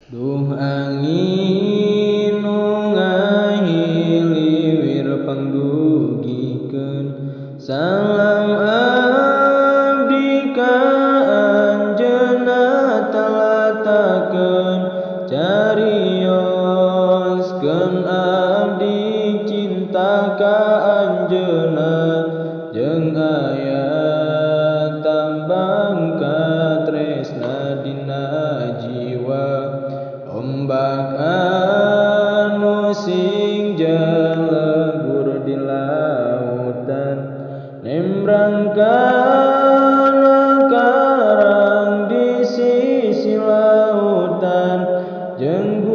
Duh angin nu ngahiliwir pangdugikeun salam abdi ka anjeunna talatakeun carioskeun abdi cinta ka anjeunna jeung aya tambang katresna dina jiwa ombak anu sing jalegur di lautan nembrang kana karang di sisi lautan jeung